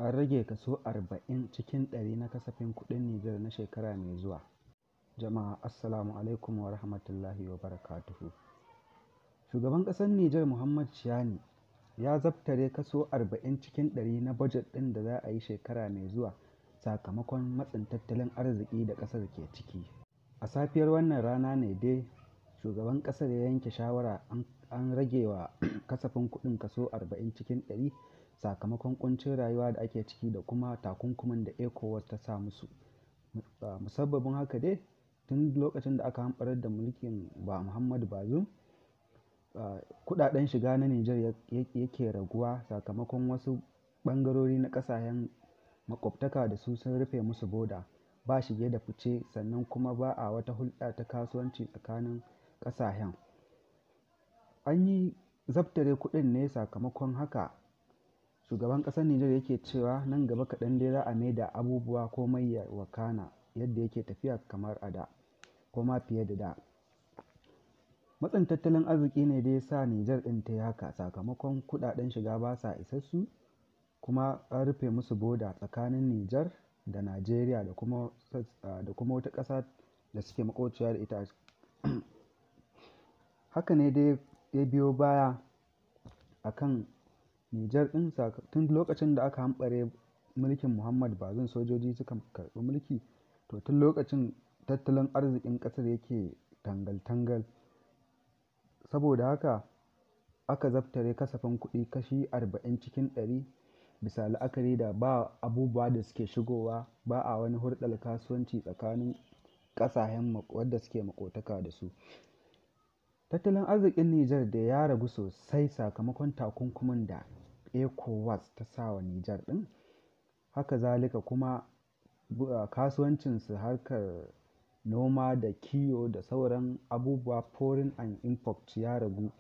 An rage kaso 40% na kasafin kuɗin Nijar na shekara mai zuwa. Jama'a, Assalamu alaikum wa rahmatullahi wa barakatuhu. Shugaban ƙasar Nijar Muhammad Tchiani ya zabtare kaso 40% na bajet ɗin da za a yi shekara mai zuwa sakamakon matsin tattalin arziki da ƙasar ke ciki. A safiyar wannan rana ne dai shugaban ƙasar ya yanke shawara an rage wa kasafin kuɗin kaso 40% sakamakon ƙuncin rayuwa da ake ciki da kuma takunkumin da ECOWAS ta sa musu. Musabbabin haka dai, tun lokacin da aka hamɓarar da mulkin Muhammadu Bazoum, kuɗaɗen shiga na Nijar yake raguwa sakamakon wasu ɓangarori na ƙasashen makwabtaka da su sun rufe musu boda, ba shige da fice, sannan kuma ba a wata hulɗa ta kasuwanci tsakanin ƙasashen. An yi zabtare kuɗin ne sakamakon haka. Shugaban ƙasar Nijar yake cewa nan gaba kaɗan dai za a maida abubuwa komai ya wakana yadda yake tafiya kamar a da ko ma fiye da da. Matsin tattalin arziki ne dai ya sa Nijar ɗin ta yi haka, sakamakon kuɗaɗen shiga ba sa isassu, kuma an rufe musu boda tsakanin Nijar da Najeriya da kuma wata ƙasa da suke maƙociya da ita. Haka ne dai ya biyo baya a kan Nijar ɗin tun lokacin da aka hamɓare mulkin Muhammad Bazoum, sojoji suka karɓi mulki, to tun lokacin tattalin arzikin ƙasar yake tangal-tangal. Saboda haka aka zabtare kasafin kuɗi kashi 40% bisa la'akari da ba abubuwa da suke shigowa, ba a wani hulɗar kasuwanci tsakanin ƙasashen wadda suke maƙotaka da su. Tattalin arzikin Nijar da ya ragu sosai sakamakon takunkumin da ECOWAS ta sa wa Nijar ɗin. Haka zalika kuma kasuwancinsu, harkar noma da kiwo da sauran abubuwa, foreign and import, ya ragu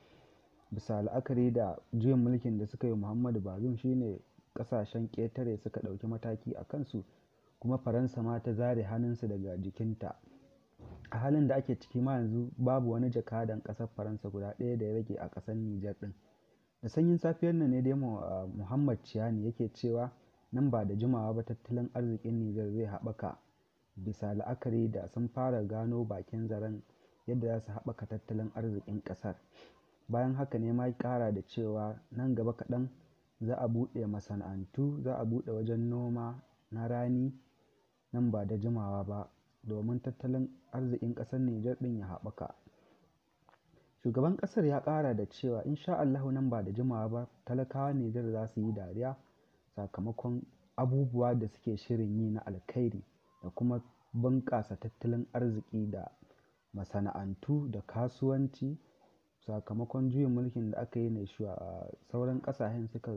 bisa la'akari da juyin mulkin da suka yi Muhammadu Bazoum. Shine ƙasashen ƙetare suka ɗauki mataki a kansu, kuma Faransa ma ta zare hannunsu daga jikinta. A halin da ake ciki ma yanzu, babu wani jakadan ƙasar Faransa guda ɗaya da ya rage a ƙasar Nijar ɗin. Da sanyin safiyar nan ne dai Muhammad Tchiani yake cewa nan ba da jimawa ba tattalin arzikin Nijar zai haɓaka, bisa la'akari da sun fara gano bakin zaren yadda za su haɓaka tattalin arzikin ƙasar. Bayan haka ne ma ƙara da cewa nan gaba kaɗan za a buɗe masana'antu, za a buɗe wajen noma na rani nan ba da jimawa ba domin tattalin arzikin ƙasar Nijar ɗin ya haɓaka. Shugaban ƙasar ya ƙara da cewa insha Allahu nan ba da jimawa ba talakawan Nijar za su yi dariya sakamakon abubuwa da suke shirin yi na alkhairi da kuma bunƙasa tattalin arziki da masana'antu da kasuwanci, sakamakon juyin mulkin da aka yi ne sauran ƙasashen suka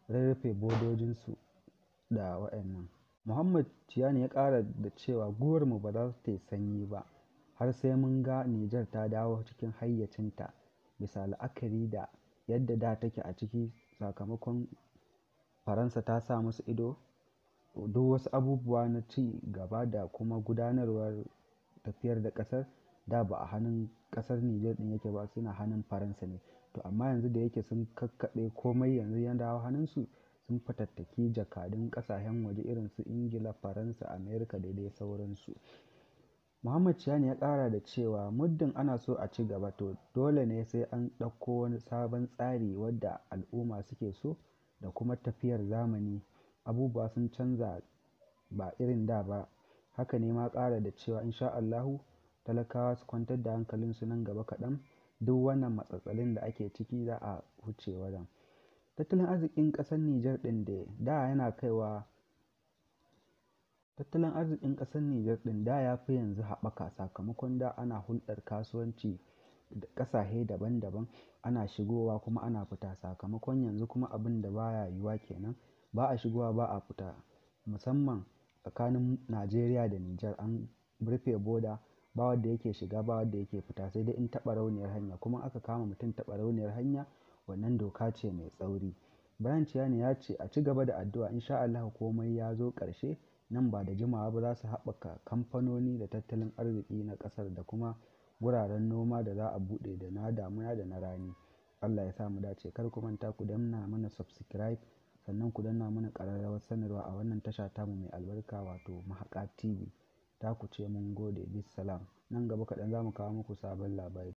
rarrafe bodojinsu da waɗannan. Muhammad Tchiani ya ƙara da cewa gwiwarmu ba za ta yi sanyi ba har sai mun ga Nijar ta dawo cikin hayyacinta, bisa la'akari da yadda da take a ciki sakamakon Faransa ta sa musu ido, duk wasu abubuwa na ci gaba da kuma gudanarwar tafiyar da ƙasar da ba a hannun ƙasar Nijar ɗin yake ba, suna hannun Faransa ne. To amma yanzu da yake sun kakkaɓe komai, yanzu ya dawo hannunsu, sun fatattaki jakadun ƙasashen waje irin su Ingila, Faransa, Amerika da dai sauransu. Muhammad Tchiani ya ƙara da cewa muddin ana so a ci gaba, to dole ne sai an ɗauko wani sabon tsari wadda al'umma suke so da kuma tafiyar zamani. Abubuwa sun canza, ba irin da ba. Haka ne ma ƙara da cewa insha Allahu talakawa su kwantar da hankalinsu, nan gaba kaɗan duk wannan matsatsalun da ake ciki za a wuce wajen. Tattalin arzikin ƙasar Nijar ɗin da yana kaiwa Tattalin arzikin ƙasar Nijar ɗin da ya fi yanzu haɓaka sakamakon da ana hulɗar kasuwanci da ƙasashe daban-daban, ana shigowa kuma ana fita. Sakamakon yanzu kuma abin da baya yiwuwa kenan, ba a shigowa ba a fita, musamman tsakanin Najeriya da Nijar an rufe boda, ba wanda yake shiga, ba wanda yake fita, sai dai in ta ɓarauniyar hanya. Kuma aka kama mutum ta ɓarauniyar hanya, wannan doka ce mai tsauri. Bayan Tchiani ya ce a ci gaba da addu'a, insha Allahu komai ya zo ƙarshe, nan ba da jimawa ba za su haɓaka kamfanoni da tattalin arziki na ƙasar da kuma wuraren noma da za a buɗe, da na damuna da na rani. Allah ya sa mu dace. Kar ku manta ku danna mana subscribe, Sannan ku danna mana ƙararrawar sanarwa a wannan tasha tamu mai albarka, wato Mahaƙa TV. Ta ku ce, mun gode, bisalam. Nan gaba kaɗan za mu kawo muku sabon labari.